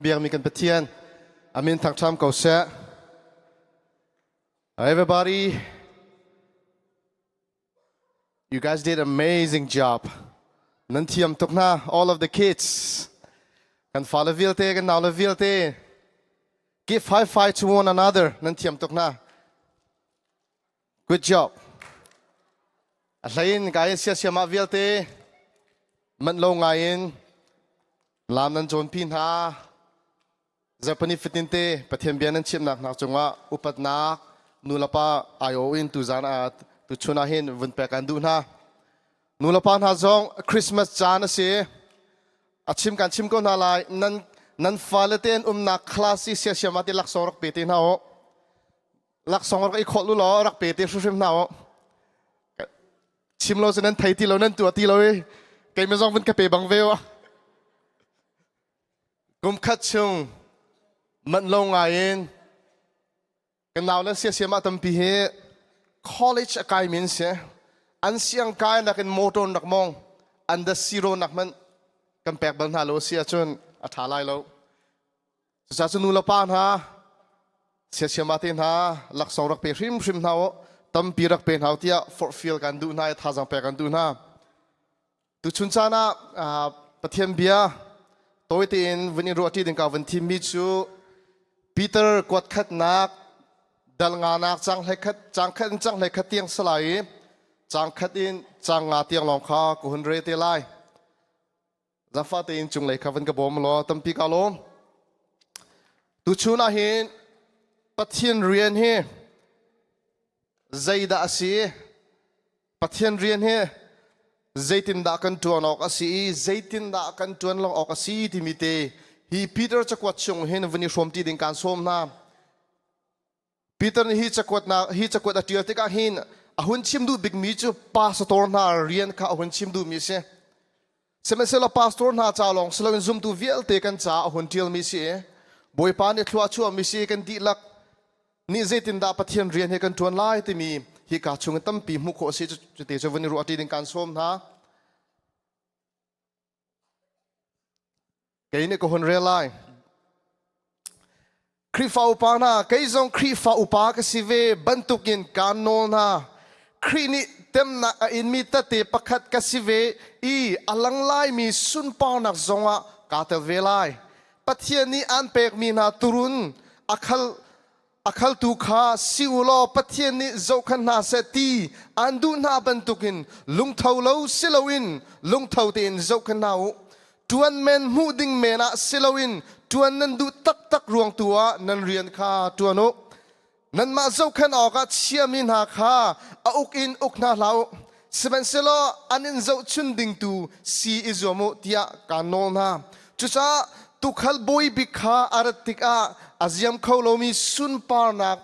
Biakmi kan Pathian amin thangṭham ko seh. Everybody, you guys did amazing job. Nan thiam tuk hna, all of the kids. Kan fale vialte, kan naule vialte. Give high five to one another. Nan thiam tuk hna. Good job. A hlei in kai siasiam ah vialte manh lo ngai in lam nan cawnpi hna. Zarhpini fatin te Pathian bia nan chimnak hna cungah upatnak nulepa aiawh in tuzan ah tuchun ah hin vun pek an duh hna. Nulepa hna zong Christmas caan a si. A chim kan chim ko hna lai. Nan nan fale te an umnak class i siasiam ah ti laksawng rak pe te hna u. Laksawng rak i khawlh u law rak pe te hrimhrim hna u. Chim lo cu nan thei ti lo nan tuah ti lo i keimah zong vun ka pe bang ve u. Kum khat chung manh lo ngai in kan nau le siasiam ah tampi hi college a kai mi an si. An siang kai nak in motor nak mong an da siro nak hmanh kan pek bal hna lo si ahcun a ṭha lai lo. Cucaah cu nu le pa hna siasiam ah te hna laksawng rak pe hrimhrim hna u tampi rak pe hna u tiah forhfial kan duh hna i thazaang pek kan duh hna. Tuchun caan ah Pathian bia tawi tein vun in ruahṭi ding ka vun thimmi cu Peter kuat khatnak dal nganak cang hlei khat cang khat in cang hlei khat tiang salai i cang khat in cang nga tiang lawng kha ka hun re te lai. Zafa tein cunglei kha van ka bawm law tampi ka lawm. Tuchun ah hin Pathian rian hi zeidah a si? Pathian rian hi zeitindah kan ṭuan awk a si i zeitindah kan ṭuan lo awk a si timi te hi Peter cakuat chung hin vun i hrawmṭi ding kaan sawm hna. Peter nih hi cakuatnak hi cakuat a ṭial tikah hin a hun chim duh bikmi cu pastor hna rian kha a hun chim duhmi a si. Sihmanhsehlaw pastor hna ca lawng si loin zumtu vialte kan caah a hun ṭialmi si i Bawipa nih thlua a chuahmi si kan dihlak nih zeitindah Pathian rian hi kan ṭuan lai timi hika chung in tampi hmuh khawh a si. Cuti cu vun i ruah ṭi ding kaan sawm hna. Kei nih ka hun rel lai. Khrihfa upa hna, kei zong Khrihfa upa ka si ve bantukin kaan nawl hna. Khrih nih temnak a inmi tete pakhat ka si ve i a lang laimi sunparnak zongah kaa tel ve lai. Pathian nih aan pekmi hna turun a khal a khaltu kha si u law Pathian nih zohkhan hna seh ti aan duh hna bantukin lungtho lo si loin lungtho tein zohkhan hna u. Ṭuan men hmuh ding men ah si loin ṭuan nan duh taktak ruang tu ah nan rian kha ṭuan u. Nanmah zohkhenh awkah chiami hna kha a uk in uk hna hlah u. Sihmanhsehlaw an in zohchun ding tu si i zuam u tiah kaan nawl hna. Cucaah tuukhal bawi bik kha a rat tikah a ziam kho lomi sunparnak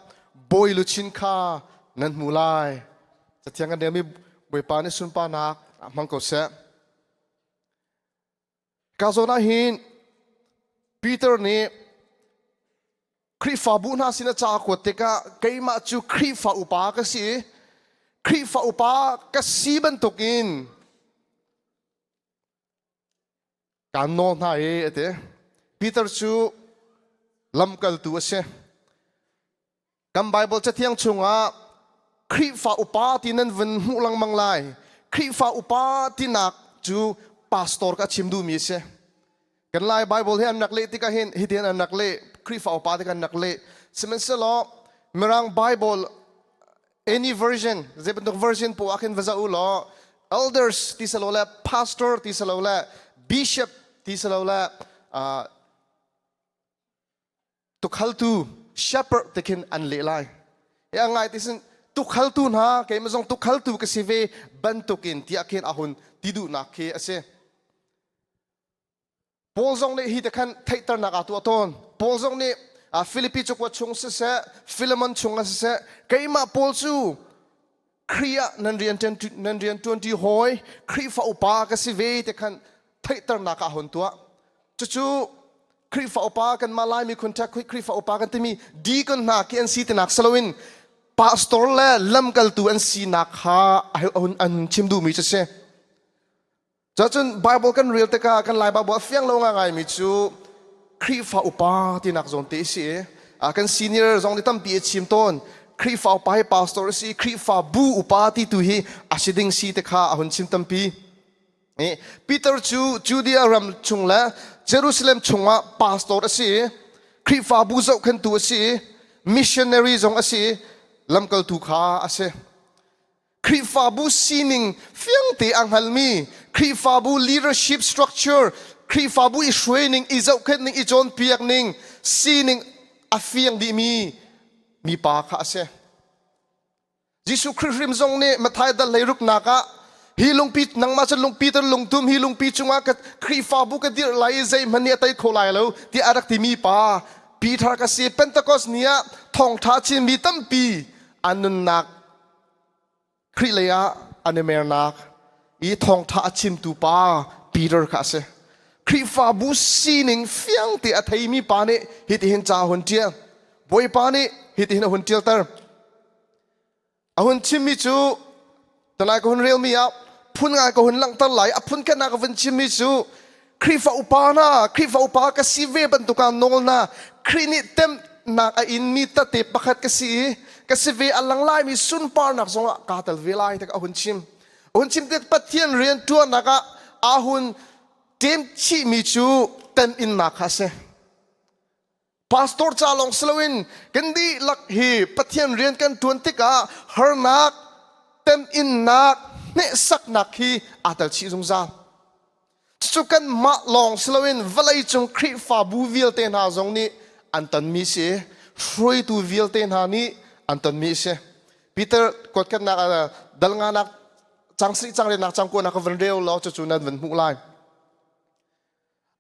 bawi luchin kha nan hmu lai. Cathiang kan relmi Bawipa nih sunparnak ah hmang ko seh. Ka zawn ah hin Peter nih Khrihfabu hna sin a ca a kuat tikah keimah cu Khrihfa upa ka si i Khrihfa upa ka si bantukin kaan nawl hna i a ti. Peter cu lamkaltu a si. Kan Bible cathiang chungah Khrihfa upa ti nan vun hmuh lengmang lai. Khrihfa upa tinak cu pastor ka chim duhmi a si. Kan Lai Bible hi an rak leh tikah hin hitin an rak leh Khrihfa upa ti kan rak leh. Sihmanhsehlaw Mirang Bible any version zei bantuk version poah khin va zoh u law elders ti silo le pastor ti silo le bishop ti silo le tukhaltu shepherd te khin an leh lai e a ngai ti sin tukhaltu hna keimah zong tukhaltu ka si ve bantukin tiah khin a hun ti duhnak khi a si Paul zong nih hi te khan theihternak aa tuah tawn Paul zong nih Philippi cakuat chung siseh Philemon chung ah siseh keimah Paul cu Khrih ah nan rian nan rian ṭuanṭi hawi Khrihfa upa ka si ve te khan theihternak ah hun tuah cucu Khrihfa upa kanmah Laimi khunṭek Khrihfa upa kan timi deacon hna khi an si tinak si loin pastor le lamkaltu an sinak kha an chim duhmi cu si. Cun Bible kan rel tikah kan Lai Bible a fiang lo ngaingaimi cu Khrihfa upa tinak zawn te a si i kan senior zong nih tampi a chim tawn. Khrihfa upa hi pastor a si i Khrihfa bu upa ti tu hi a si ding si te kha a hun chim tampi. Peter cu Judea ram chung le Jerusalem chungah pastor a si i Khrihfabu zohkhentu a si i missionary zong a si i lamkaltu kha a si. Khrihfabu sining fiangte a hngalmi Khrihfabu leadership structure Khrihfabu i hruaining i zohkhenhning i cawnpiakning sining a fiang dihmi mipa kha a si. Jesuh Khrih hrim zong nih Matthai dal hleiruknak ah hi lungpi nangmah cu lungpi ter lungtum hi lungpi cungah ka Khrihfabu ka dirh lai i zeihmanh nih a tei kho lai lo tiah a rak timi pa Peter ka si Pentecost ni ah thawngṭha chinmi tampi an nunnak Khrih lei ah an i mernak i thawngṭha a chimtu pa Peter kha a si. Khrihfabu sining fiangte a theimi pa nih hitihin ca a hun ṭial. Bawipa nih hitihin a hun ṭialter. A hun chimmi cu tunai ka hun relmi ah phun ngai ka hun langhter lai. A phun khatnak ka vun chimmi cu Khrihfa upa hna, Khrihfa upa ka si ve bantuk ah nawl hna. Khrih nih temhnak a inmi tate pakhat ka si i ka si ve a lang laimi sunparnak zongah kaa tel ve lai ti a hun chim. A hun chim tik Pathian rian ṭuannak ah aa hun ṭem chihmi cu temhinnak kha a si. Pastor ca lawng si loin kan dihlak hi Pathian rian kan ṭuan tikah harnak, temhinnak, hnehsaknak hi aa tel chih zungzal. Cucu kanmah lawng si loin vawleicung Khrihfabu vialte hna zong nih an tonmi si. Hruaitu vialte hna nih an tonmi si. Peter kuatkhatnak dal nganak cang sarih cang riatnak cang kuanak ka van rel law cucu nan van hmuh lai.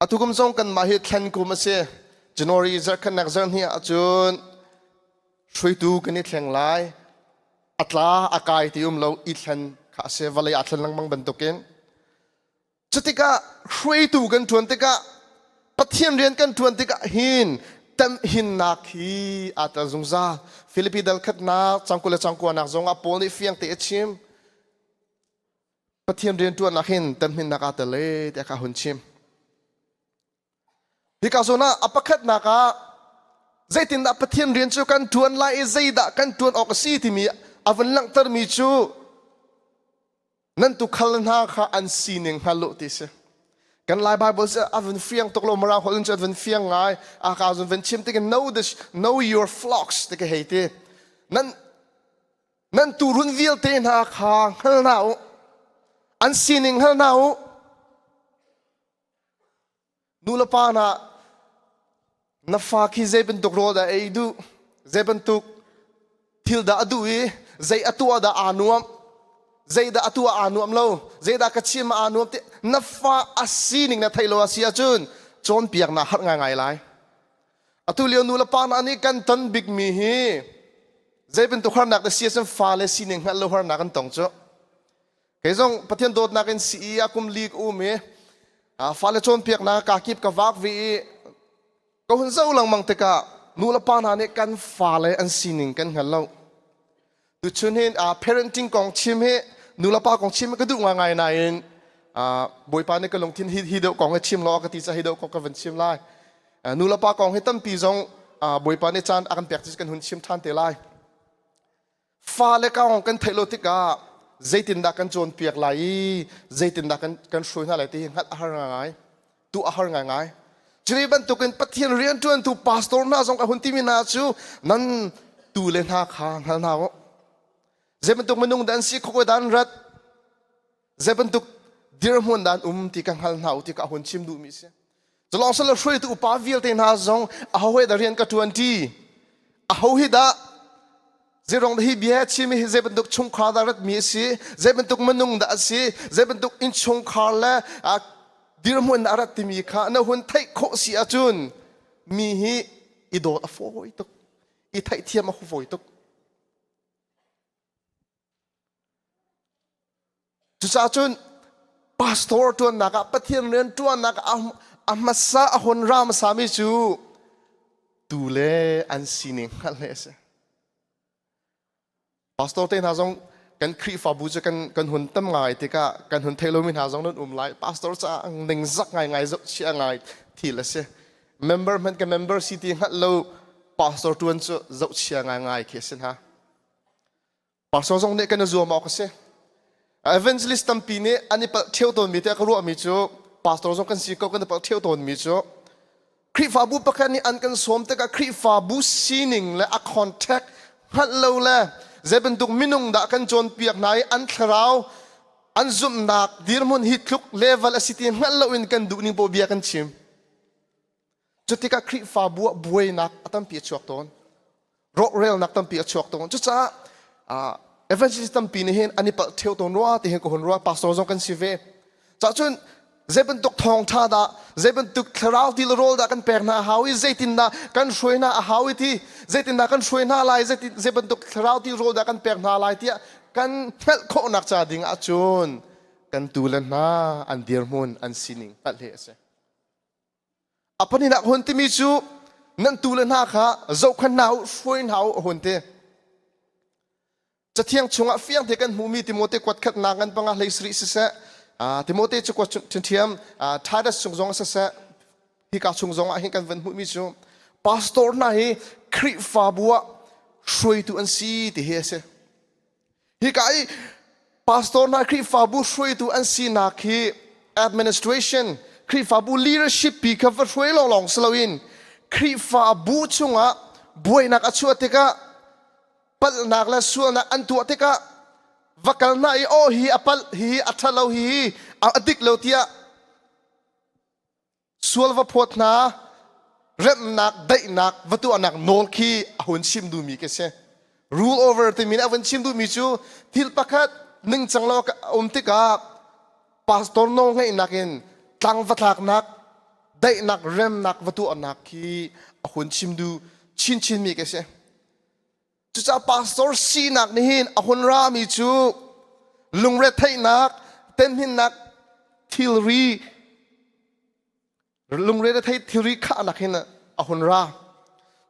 Atu kum zong kanmah hi thlen kum a si. January zarhkhatnak zarhhnih ahcun hruaitu kan i thleng lai. A tla a kai ti um lo i thlen kha a si. Vawlei aa thlen lengmang bantukin. Cutikah hruaitu kan ṭuan tikah Pathian rian kan ṭuan tikah hin temhinnak hi aa tel zungzal. Filipi dal khatnak cang 20 le cang kuanak zongah Paul nih fiang te a chim. Pathian rianṭuannak hin temhinnak aa tel e tiah kha hun chim. Hika zawn ah a pakhatnak ah zeitindah Pathian rian cu kan ṭuan lai i zeidah kan ṭuan awk a si timi a vun langhtermi cu nan tuukhal hna kha an sining hngal u ti si. Kan Lai Bible cu a vun fiang tuk lo Mirang holh in cu a vun fiang ngai. A ka zun vun chim tikin know this know your flocks ti ka hei ti. Nan Nan tuurun vialte hna kha hngal hna u. An sining hngal hna u. Nu le pa hna, na fa khi zei bantuk rawl dah ei duh, zei bantuk thil dah a duh i zei a tuah dah aa nuam, zei dah a tuah aa nuam lo, zei dah ka chim aa nuam ti na fa a sining na theih lo a si ahcun cawnpiak naa harh ngaingai lai. Atu lio nu le pa hna nih kan ton bikmi hi zei bantuk harnak dah si ahcun fale sining hngalh lo harnak an tong cu. Kei zong Pathian dawtnak in CE ah kum li ka um i fale cawnpiaknak ka kip ka vak ve i ka hun zoh lengmang tikah nu le pa hna nih kan fale an sining kan hngal lo. Tuchun hin parenting kong chim hi nu le pa kong chim hi ka duh ngaingai nain Bawipa nih ka lungthin hi hi deuh kong hi chim law ka ti caah hi deuh kong ka van chim lai. Nu le pa kong hi tampi zong Bawipa nih caan a kan pek ti kan hun chim ṭhan te lai. Fale kong kan theih lo tikah zeitindah kan cawnpiak lai i zeitindah kan kan hruai hna lai ti hi hngalh a har ngaingai. Tuah a har ngaingai. Cuti bantukin Pathian rianṭuantu pastor hna zong ka hun timi hna cu nan tu le hna kha hngal hna u. Zei bantuk minung dah an si, khuakoi dah an rat, zei bantuk dirhmun dah an um ti ka hngal hna u ti ka hun chim duhmi si. Culawng sal hruaitu upa vialte hna zong aho he dah rian ka ṭuan ṭi, aho hi dah Zeirong dah hi bia chim hi zei bantuk chungkhar dah ratmi a si, zei bantuk minung dah a si, zei bantuk innchungkhar le dirhmun a rat timi kha na hun theih khawh si ahcun mi hi i dawt a fawi tuk, i theihthiam a fawi tuk. Cucaah cun pastor ṭuannak ah Pathian rian ṭuannak ah a hmasa a hun ra hmasami cu tu le an sining hngalh hi a si. Pastor te hna zong Kan Khrihfabu cu kan kan hun tam ngai tikah kan hun thei lomi hna zong nan um lai. Pastor caah ningzak ngaingai zohchia ngai thil a si. Member hmanh ka member si ti hngalh lo pastor tuan cu zohchia ngaingai khi a si hna. Pastor zong nih kan i zuam awk a si. Evangelist tampi nih an i palh ṭheo tawnmi tiah ka ruahmi cu pastor zong kan si ko kan i palh ṭheo tawnmi cu Khrihfabu pakhat nih an kan sawm tikah Khrihfabu sining le a contact hngalh lo le zei bantuk minung dah kan cawnpiak hna i an thlarau an zumhnak dirhmun hi tluk level a si ti hngalh loin kan duh ning poah bia kan chim. Cutikah Khrihfabu ah buainak a tampi a chuak tawn. Rawhrelnak tampi a chuak tawn. Cucaah evangelist tampi nih hin an i palh ṭheo tawn rua ti hin ka hun ruah. Pastor zong kan si ve. Cahcun zei bantuk thawngṭha dah, zei bantuk thlarau ti le rawl dah kan pek hna a hau i zeitindah kan hruai hna a hau i ti, zeitindah kan hruai hna lai, zei bantuk thlarau ti rawl dah kan pek hna lai tiah kan hngalh khawhnak ca ding ahcun kan tu le hna an dirhmun an sining hngalh hi a si. A pahnihnak hun timi cu nan tu le hna kha zohkhan hna u, hruai hna u a hun ti. Cathiang chungah fiang te kan hmuhmi Timote kuat khatnak ngan panga hlei sarih siseh, Timote cu kuat ṭhiamṭhiam Titus chung zong siseh, hika chung zong ah hin kan van hmuhmi cu pastor hna hi Khrihfabu ah hruaitu an si ti hi a si. Hika i pastor hna Khrihfabu hruaitu an sinak hi administration Khrihfabu leadership pi kha va hruai lawnglawng si loin Khrihfabu chungah buainak a chuah tikah palhnak le sualnak an tuah tikah va kal hna i aw hi a palh hi a ṭhalo hi a dik lo tiah Sual va phawt hna, remnak, daihnak va tuahnak nawl khi a hun chim duhmi ka si. Rule over timi nih a vun chim duhmi cu thil pakhat ningcang lo a um tikah pastor nawl ngeihnak in tlang va tlaknak, daihnak, remnak va tuahnak khi a hun chim duh chinchinmi ka si. Cucaah pastor sinak nih hin a hun rami cu lungretheihnak, temhinnak thilri lungre thilri khahnak hin a hun ra.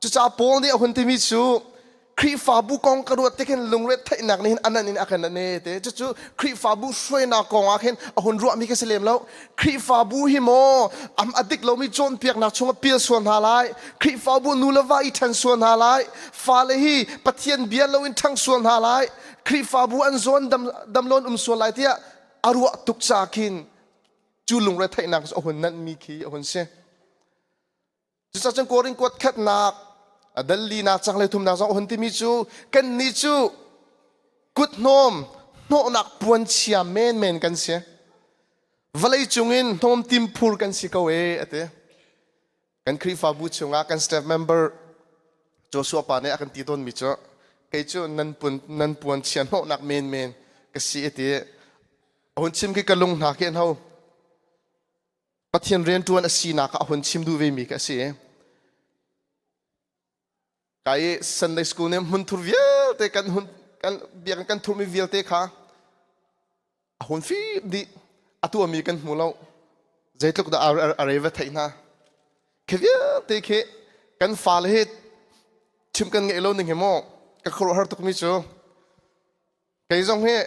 Cucaah Paul nih a hun timi cu Khrihfabu kong ka ruat tik hin lungretheihnak nih hin anan in a kan ane te. Cucu Khrihfabu hruainak kong ah khin a hun ruahmi ka si lem lo. Khrihfabu hi maw am a dik lomi cawnpiaknak chungah pial sual hna lai. Khrihfabu nu le va i ṭhen sual hna lai. Fale hi Pathian bia loin ṭhang sual hna lai. Khrihfabu an zawn dam, damloin um sual lai tiah a ruah tuk ca khin cu lungretheihnak cu a hun nanhmi khi a hun si. Cucaah cun Korin kuat khatnak, a dal linak cang le thumnak zong a hun timi cu kannih cu kuthnawm hnawhnak puanchia menmen kan si. Vawlei cungin hnawm timphur kan si ko e a ti. Kan Khrihfabu chungah kan staff member Joshua pa nih a kan ti tawnmi cu kei cu nan pun nan puanchia hnawhnak menmen ka si a ti. A hun chim khi ka lung hna khi an ho. Pathian rianṭuan a sinak ah a hun chim duh vemi ka si. Ka i Sunday school nih hmunthur vialte kan hun kan biakinn kan thurmi vialte kha a hun fim dih. A tuahmi kan hmu lo. Zeitluk dah a re va theih hna. Khi vialte khi kan fale hi chim kan ngeih lo ning hi maw ka khuaruahhar tukmi cu Kei zong hi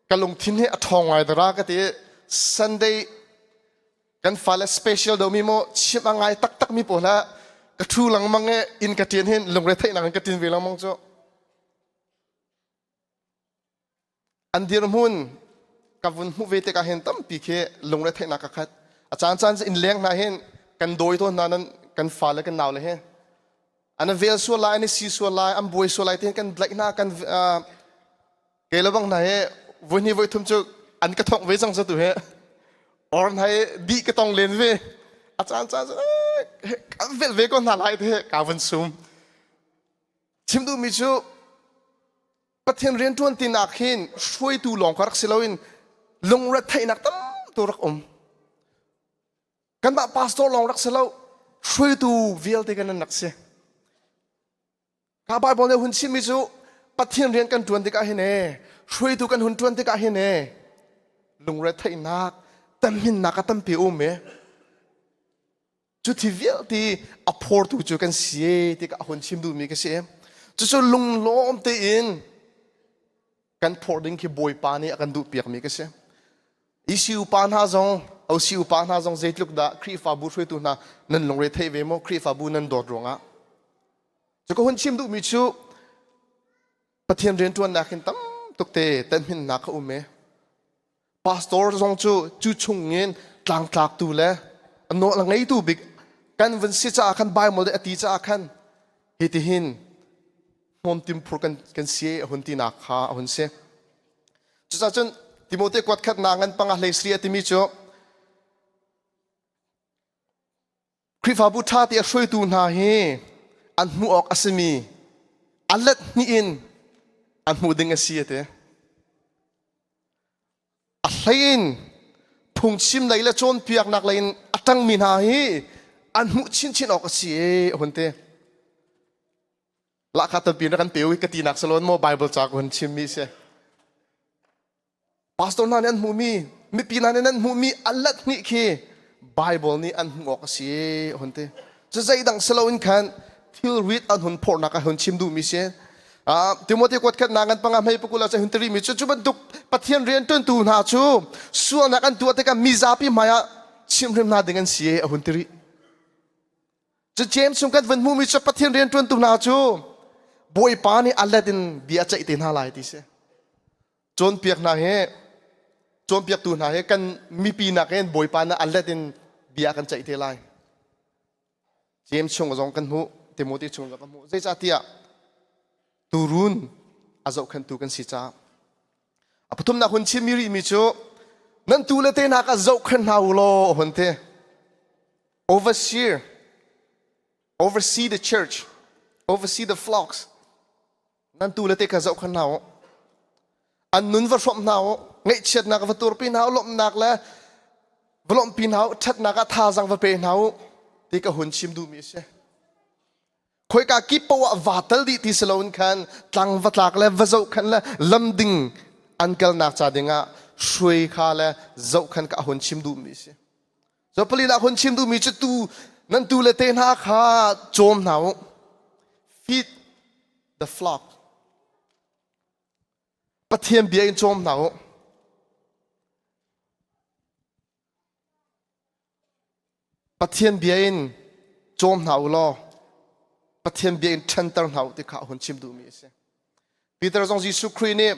ka lungthin hi a ṭhawng ngai dara ka ti. Sunday kan fale special domi maw chimh a ngai taktak mi pawl ha ka ṭhu lengmang i inn ka ṭin hin lungre theihnak in ka ṭin ve lengmang cu. An dirhmun ka vun hmuh ve tikah hin tampi khi lungre theihnak ka khat. A caan caan cu inn leng hna hin kan dawi tawn hna nan kan fale kan naule hi. An vel sual lai, an i si sual lai, an buai sual lai tiin kan tlaih hna, kan kei le bang hna hi voi hnih voi thum cu an ka thongh ve cang cu tu hi. Or hna hi dih ka tong len ve. A caan caan cu kan vel ve ko hna lai ti ka vun sum. Chim duhmi cu Pathian rianṭuan tinak hin hruaitu lawng kha rak si loin lungretheihnak tam tu rak um. Kanmah pastor lawng rak si lo, hruaitu vialte kan rak si. Ka Bible nih hun chimmi cu Pathian rian kan ṭuan tikah hin e, hruaitu kan hun ṭuan tikah hin e, lungretheihnak, temhinnak a tampi um e. Cu thi vialte a phortu cu kan si e ti ka hun chim duhmi ka si. Cucu lunglawm tein. Kan phorh ding khi Bawipa nih a kan duhpiakmi ka si. EC upa hna zong, OC upa hna zong zeitluk dah Khrihfabu hruaitu hna nan lungre theih ve maw? Khrihfabu nan dawt ruangah. Cu ka hun chim duhmi cu Pathian rianṭuannak hin tam tuk te tenhminnak a um i pastor zong cu cu chungin tlangtlaktu le a nawl a ngeitu bik kan vun si caah khan Bible a ti caah khan hitihin hnawmtim phur kan kan si a hun tinak kha a hun si. Cucaah cun Timote kuat khat na ngan panga hlei sri a timi cu Khrihfabu ṭha ti a hruaitu hna hi an hmuh awk a simi a let hnih in an hmuh ding a si a ti. A hlei in phungchim lei le cawnpiaknak lei in a ṭangmi hna hi an hmuh chinchin awk a si e a hun ti. Lahkhah tampi na kan pe ka tinak salon maw Bible ca ka hun chimmi si. Pastor hna nih an hmuhmi, mipi hna nih an hmuhmi a lat hnih khi Bible nih an hmuh awk a si hun ti. Cu zeidang si loin khan thilrit an hun phorhnak a hun chim duhmi si. Timothy kuat khat na ngan panga hmei pakul ah hun tiri mi cu cu bantuk Pathian rianṭuantu hna cu sualnak an tuah tikah mizapi hmaiah chimhrim hna ding an si a hun tiri. Cu James chung kan vun hmuhmi cu Pathian rianṭuantu hna cu Bawipa nih a let in bia a ceih te hna lai ti si. Cawnpiak hna hi cawnpiaktu hna hi kan mipi nakin Bawipa nih a let in bia kan ceih te lai. James chung zong kan hmuh, Timothy chung zong kan hmuh. Zeicahtiah tuurun a zohkhenhtu kan si caah. A pathumnak hun chimmi rihmi cu nan tu le te hna kha zohkhenh hna u law hun ti. Overseer, oversee the church, oversee the flocks. Nan tu le te kha zohkhenh hna u. An nun va hrawmh hna u, ngaihchiatnak va turpi hna u, lawmhnak le va lawmhpi hna u, ṭhatnak ah thazaang va pe hna u ti ka hun chim duhmi a si. Khoika kip poah ah vaa tal dih ti si loin khan tlang va tlak le va zohkhenh le lam ding an kalnak ca dingah hruai kha le zohkhenh ka hun chim duhmi a si. Zapali ah hun chim duhmi cu tu nan tu le te hna kha cawm hna u. Feed the flock. Pathian bia in cawm hna u. Pathian bia in cawm hna u law Pathian bia in ṭhanter hna u ti kha a hun chim duhmi a si. Peter zong Jesuh Khrih nih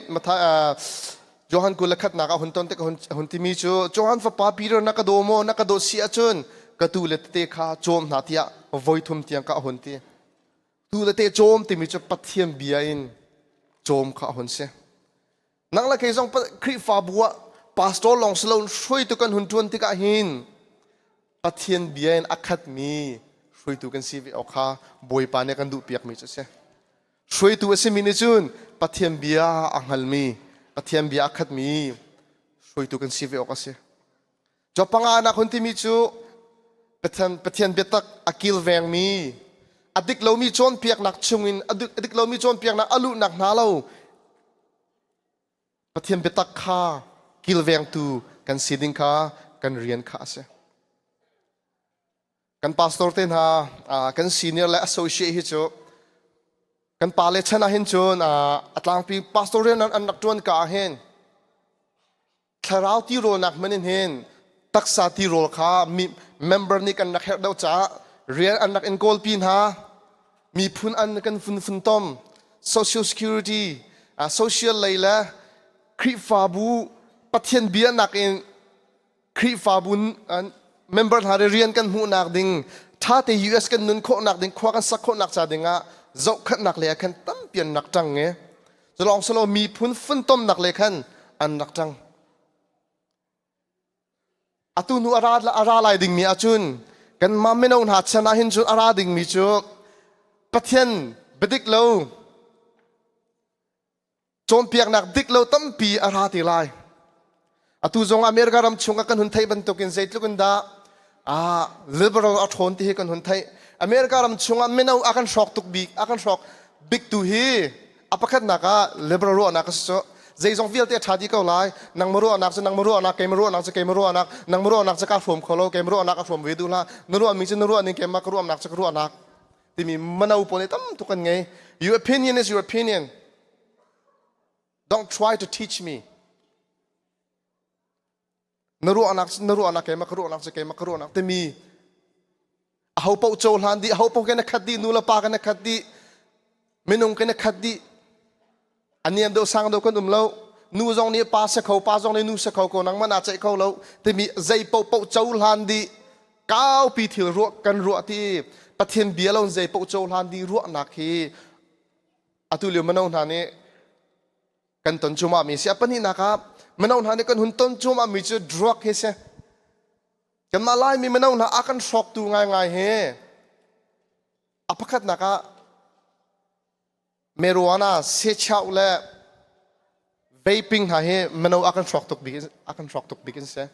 Johan 21 ah hun ton tik a hun timi cu Johan fapa Peter na ka daw maw na ka dawt si ahcun ka tu le tete kha cawm hna tiah voi thum tiang ka hun ti. Tu le te cawm timi cu Pathian bia in cawm kha a hun si. Nang le kei zong Khrihfabu ah pastor lawng si loin hruaitu kan hun ṭuan tikah hin Pathian bia in a khatmi hruaitu kan si ve awk kha Bawipa nih a kan duhpiakmi cu a si. Hruaitu a simi nih cun Pathian bia a hngalmi, Pathian bia a khatmi hruaitu kan si ve awk a si. Cu panganak hun timi cu Pathian, Pathian biatak a kilvengmi, a dik lomi cawnpiaknak chungin a dik lomi cawnpiaknak a luhnak hna lo Pathian biatak kha kilvengtu kan si ding kha kan rian kha a si. Kan pastor te hna, kan senior le associate hi cu kan pa le chan ah hin cun a tlangpi pastor rian an rak ṭuan ka ah hin thlarau tirawlnak hman in hin taksa tirawl kha member nih kan rak herh deuh caah rian an rak in kawlpi hna miphun an kan fun funtom social security social lei le Khrihfabu Pathian bia nakin Khrihfabu member hna rian kan hmuhnak ding ṭhate US kan nun khawhnak ding khua kan sak khawhnak ca dingah zohkhenhnak lei ah khan tampi an rak ṭang i culawng silo miphun funtomnak lei khan an rak ṭang. Atu hnu a ra, a ra lai dingmi ahcun kanmah mino hna chan ah hin cun a ra dingmi cu Pathian biadik lo cawnpiaknak dik lo tampi a ra te lai. Atu zong America ram chung ah kan hun theih bantukin zeitluk in dah liberal a ṭhawn ti hi kan hun theih. America ram chung ah mino a kan hrawk tuk bik, a kan hrawk bik tu hi a pakhatnak ah liberal ruahnak a si cu. Zeizong vialte a ṭha dih ko lai. Nang ma ruahnak cu nang ma ruahnak, kei ma ruahnak cu kei ma ruahnak, nang ma ruahnak cu ka hrawm kho lo, kei ma ruahnak a hrawm ve duh hlah. Na ruahmi cu na ruahning, keimah ka ruahnak cu ka ruahnak. Timi mano pawl nih tam tuk an ngei. Your opinion is your opinion. Don't try to teach me. Na ruahnak na ruahnak keimah ka ruahnak cu keimah ka ruahnak timi aho paoh cohlan dih aho paoh kan khat dih nu le pa kan khat dih minung kan khat dih a niam deuh sang deuh kan um lo nu zong nih pa se kho pa zong nih nu se kho ko nangmah naa ceih kho lo timi zei paoh cohlan dih kaupi thil ruah kan ruah ti Pathian bia lo zei paoh cohlan dih ruahnak hi atu lio mino hna nih kan ton cuahmah mi si a pahnihnak ah mino hna nih kan hun ton cuahmah mi cu drug hi si kanmah Laimi mino hna a kan hrawktu ngaingai hi a pakhatnak ah marijuana sechau le vaping hna hi mino a kan hrawk tuk bik a kan hrawk tuk bik in si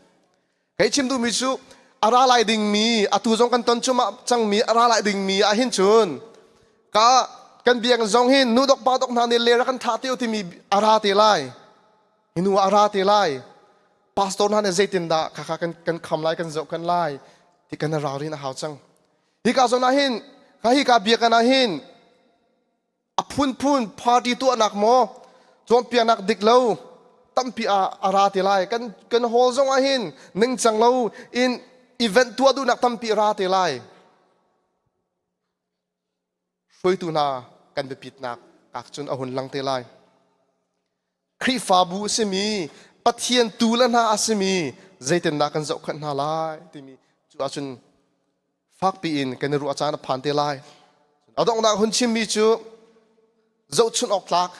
Kei chim duhmi cu a ra lai dingmi atu zong kan ton cuahmah cangmi a ra lai dingmi ah hin cun ka kan biakinn zong hin nu dok pa dok hna nih le rak kan thah te timi a ra te lai hi nu a ra te lai pastor hna nih zeitindah khakha kan kan kham lai kan zoh kan lai ti kan ralrin a hau cang hika zawn ah hin ka hika biakinn ah hin a phunphun party tuahnak maw cawnpiaknak dik lo tampi ah a ra te lai kan kan hall zong ah hin ningcang lo in event tuah duhnak tampi a ra te lai hruaitu hna kan biapitnak kak cun a hun lang te lai Khrihfabu a simi Pathian tu le hna a simi zeitindah kan zohkhenh hna lai timi cu ahcun fakpi in kan i ruah caan a phan te lai. A donghnak hun chimmi cu zohchunh awk tlak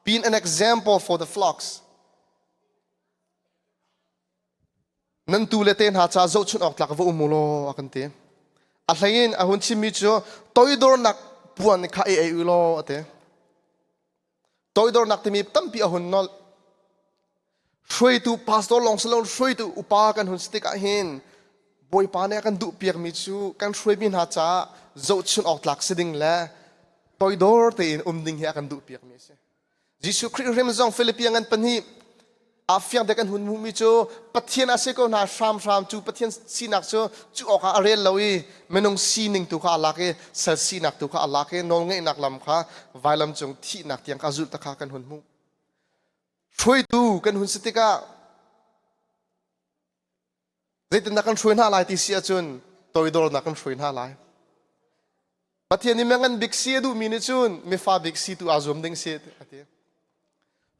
being an example for the flocks nan tu le te hna ca zohchunh awk tlak va um u law a kan ti. A hlei in a hun chimmi cu toidornak puan kha ei ei u law a ti. Toidornak timi tampi a hun nolh. Hruaitu pastor lawng si lo hruaitu upa kan hun si tikah hin Bawipa nih a kan duhpiakmi cu kan hruaimi hna caah zohchun awk tlak si ding le toidor tein um ding hi a kan duhpiakmi a si. Jesuh Khrih hrim zong Philippian ngan pahnih ah fiang te kan hun hmuhmi cu Pathian a si ko hna hramhram cu Pathian sinak cu cu awkah a rel lo i minung sining tu kha a lak i sal sinak tu kha a lak i nawlngeihnak lam kha vailam cung thihnak tiang kha zulh ta kha kan hun hmuh. Hruaitu kan hun si tikah zeitindah kan hruai hna lai ti si ahcun toidornak kan hruai hna lai. Pathian nih ngan bik si a duhmi nih cun mifa bik si tu aa zuam ding si a ti.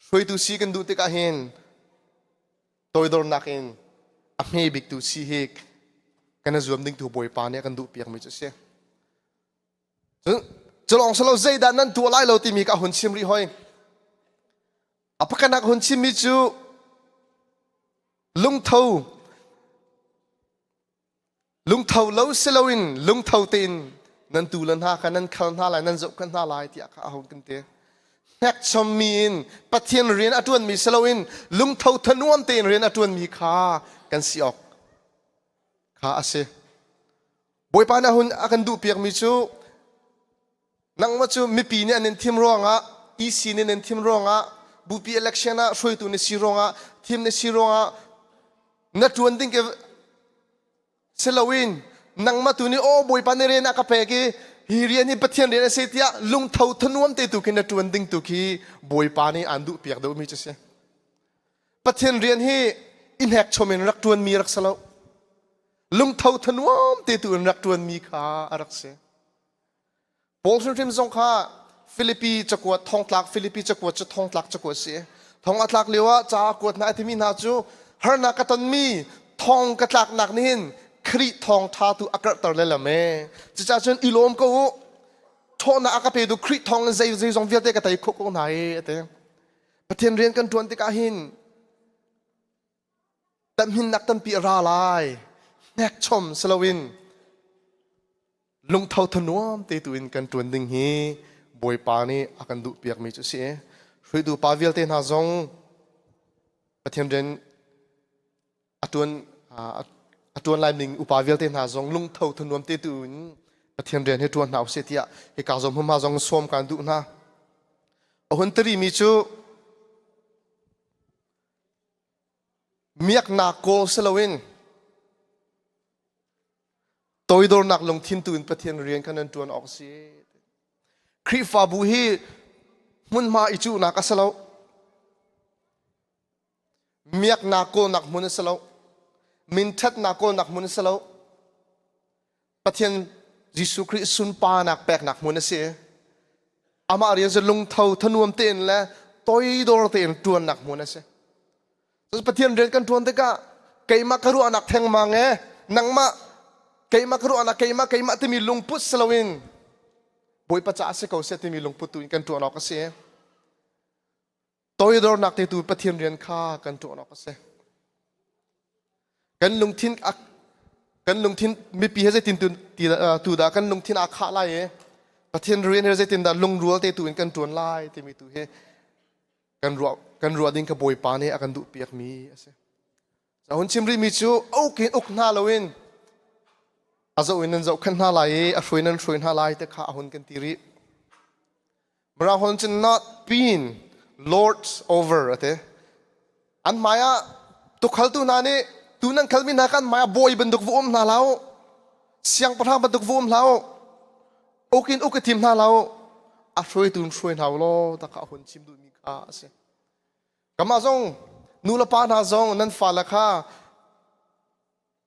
Hruaitu si kan duh tikah hin toidornak in a hme bik tu si hi kan i zuam ding tu Bawipa nih a kan duh piakmi cu a si. Cun culawng silo zeidah nan tuah lai lo timi ka hun chim rih hoi. A pakhatnak hun chimmi cu lungtho lungtho lo si loin lungtho tein nan tu le hna kha nan khal hna lai nan zohkhenh hna lai tiah kha a hung kan ti. Hnekchommi in Pathian rian a ṭuanmi si loin lungtho thanuam tein rian a ṭuanmi kha kan si awk kha a si. Bawipa nih a hun a kan duhpiakmi cu Nangmah cu mipi nih an in thim ruangah, EC nih an in thim ruangah, bupi election ah hruaitu na si ruangah, thim na si ruangah na ṭuan ding ke si loin nangmah tu nih aw Bawipa nih rian a ka pek i hi rian hi Pathian rian a si tiah lungtho thanuam te tu khi na ṭuan ding tu khi Bawipa nih aan duh piak deuhmi cu si. Pathian rian hi i hnek chom in rak ṭuanmi rak si lo. Lungtho thanuam te tu in rak ṭuanmi kha a rak si. Paul hrimhrim zong kha Filipi cakuat thongtlak Filipi cakuat cu thongtlak cakuat si. Thong a tlak lio ah ca a kuat hna a timi hna cu harnak ka tonmi thong ka tlaknak nih hin Khrih thawngṭha tu a karhter le lam ee. Cucaah cun i lawm ko u. Ṭhawhnak a ka petu Khrih thawng in zei zeizong vialte ka tei khawh ko hna i a ti. Pathian rian kan ṭuan tikah hin Tamhinnak tampi a ra lai. Hnekchom si loin lungtho thanuam te tu in kan ṭuan ding hi Bawipa nih a kan duhpiakmi cu a si. Hruaitu pa vialte hna zong Pathian rian a ṭuan a ṭuan lai ning upa vialte hna zong lungtho thanuam te tu in Pathian rian hi ṭuan hna usih tiah hika zong hmunhma zong sawm kan duh hna. A hun tari mi cu Miaknak kawl si loin toidornak lungthin tu in Pathian rian kha nan ṭuan awk a si. Khrihfabu hi hmunhma i cuhnak a si lo. Miaknak kawlnak hmun a si lo. Minthatnak kawlnak hmun a si lo. Pathian Jesuh Khrih sunparnak peknak hmun a si. Amah rian cu lungtho thanuam tein le toidor tein ṭuannak hmun a si. Pathian rian kan ṭuan tikah keimah ka ruahnak thengmang e nangmah keimah ka ruahnak keimah keimah timi lungput si loin Bawipa caah si ko seh timi lungput tu in kan ṭuan awk a si. Toidornak te tu Pathian rian kha kan ṭuan awk a si. Kan lungthin kan lungthin mipi he zeitin tu dah kan lungthin aa khah lai i Pathian rian he zeitin dah lungrual te tu in kan ṭuan lai timi tu hi kan ruah kan ruah ding ka Bawipa nih a kan duh piakmi a si. A hun chim rihmi cu uk in uk hna loin a zoh in nan zohkhenh hna lai i a hruai nan hruai hna lai te kha a hun kan ti rih. Mirang holh cun not being lords over a ti. An hmai ah tukhaltu hna nih tu nan khalmi hna kha an hmai ah bawi bantuk va um hna hlah u. Siangpahrang bantuk va um hlah u. Uk in uk i thim hna hlah u. A hruaitu in hruai hna u law ta kha a hun chim duhmi kha a si. Kamah zong nu le pa hna zong nan fale kha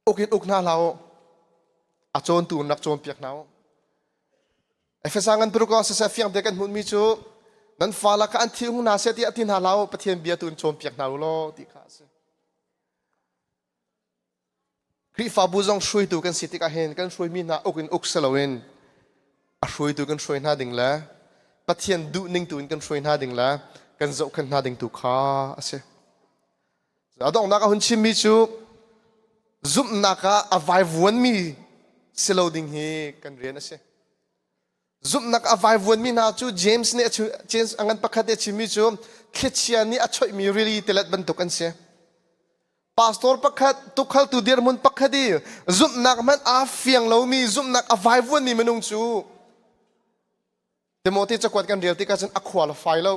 uk in uk hna hlah u. A cawntu in rak cawnpiak hna u. Efesa ngan paruk ah siseh fiang te kan hmuhmi cu nan fale kha an thil hung hna seh tiah ti hna hlah u Pathian bia tu in cawnpiak hna u law ti kha a si. Khrihfabu zong hruaitu kan si tikah hin kan hruaimi hna uk in uk si loin a hruaitu kan hruai hna ding le Pathian duhning tu in kan hruai hna ding le kan zohkhenh hna ding tu kha a si. A donghnak a hun chimmi cu zumhnak ah a vaivuanmi si lo ding hi kan rian a si. Zumhnak a vaivuanmi hna cu James nih James a ngan pakhat nih a chimmi cu thlichia nih a choihmi rili tilet bantuk an si. Pastor pakhat, tukhaltu dirhmun pakhat i zumhnak hmanh aa fiang lomi, zumhnak a vaivuanmi minung cu Timote cakuat kan rel tikah cun a qualify lo.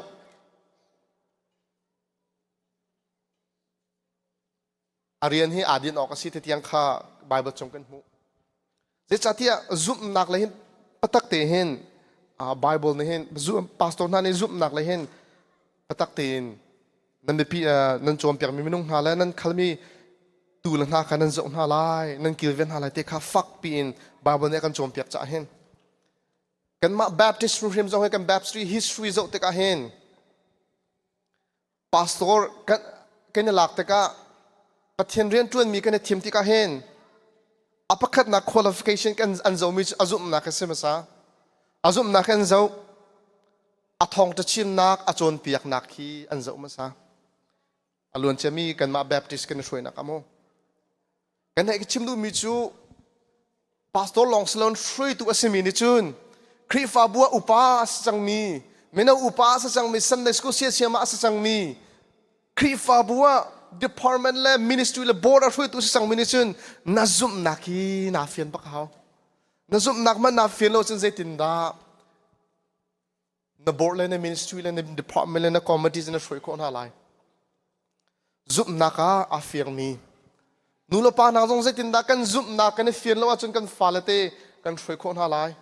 A rian hi aa din awk a si ti tiang kha Bible chung kan hmuh. Zeicahtiah zumhnak le hin patak te hin Bible nih hin pastor hna nih zumhnak le hin patak tein nan mipi nan cawnpiakmi minung hna le nan khalmi tu le hna kha nan zoh hna lai nan kilven hna lai te kha fak piin Bible nih a kan cawnpiak caah hin kanmah Baptist hrimhrim zong hi kan Baptist history zoh tikah hin pastor kan kan i lak tikah Pathian rian ṭuanmi kan i thim tikah hin a pakhatnak qualification kan an zohmi cu a zumhnak a si hmasa a zumhnak an zoh a thawngṭha chimnak a cawnpiaknak hi an zoh hmasa a luanciami kanmah Baptist kan i hruainak ah mu Kan hei chim duhmi cu pastor lawng si loin hruaitu a simi nih cun Khrihfabu ah upa a si cangmi, mino upa a si cangmi, Sunday school siasiam ah a si cangmi, Khrihfabu ah department le ministry le board a hruaitu a si cangmi nih cun na zumhnak hi naa fian bak a hau. Na zumhnak hmanh naa fian lo cun zeitindah na board le na ministry le na department le na committee na hruai khawh hna lai zumhnak ah aa fiangmi nu le pa hna zong zeitindah kan zumhnak kan i fian lo ahcun kan fale te kan hruai khawh hna lai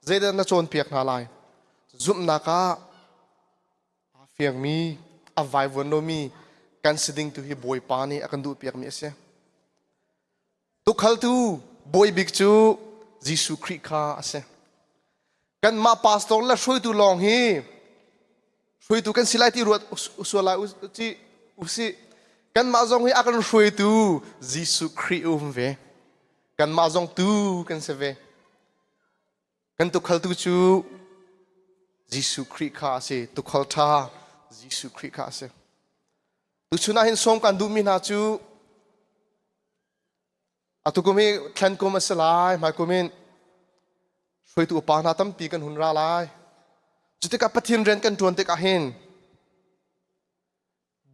zeidah na cawnpiak hna lai zumhnak ah aa fiangmi a vaivuan lomi kan si ding tu hi Bawipa nih a kan duhpiakmi a si Tukhaltu bawi bik cu Jesuh Khrih kha a si. Kanmah pastor le hruaitu lawng hi hruaitu kan si lai ti ruat sual lai usih. Kanmah zong hi a kan hruaitu Jesuh Khrih um ve. Kanmah zong tu kan si ve. Kan tukhaltu cu Jesuh Khrih kha a si. Tukhal ṭha Jesuh Khrih kha a si. Tuchun ah hin sawm kan duhmi hna cu atu kum hi thlen kum a si lai, hmai kum in hruaitu upa hna tampi kan hun ra lai. Cutikah Pathian rian kan ṭuan tikah hin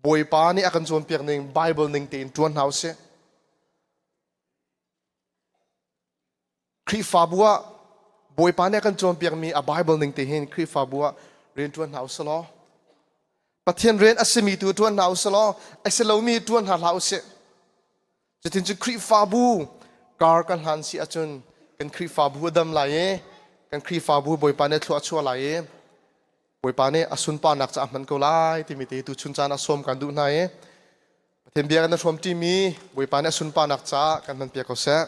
Bawipa nih a kan cawnpiak ning Bible ning tein ṭuan hna usih. Khrihfabu ah Bawipa nih a kan cawnpiakmi a Bible ning te hin Khrihfabu ah rian ṭuan hna usih law Pathian rian a simi tu ṭuan hna usih law a si lomi ṭuan hna hlah usih. Cutin cu Khrihfabu kar kan hlan si ahcun kan Khrihfabu a dam lai i kan Khrihfabu Bawipa nih thlua a chuah lai i Bawipa nih a sunparnak caah hman ko lai timi te tu chun caan ah sawm kan duh hna i. Pathian bia kan hrawm ṭimi Bawipa nih a sunparnak caah kan hmanpiak ko seh.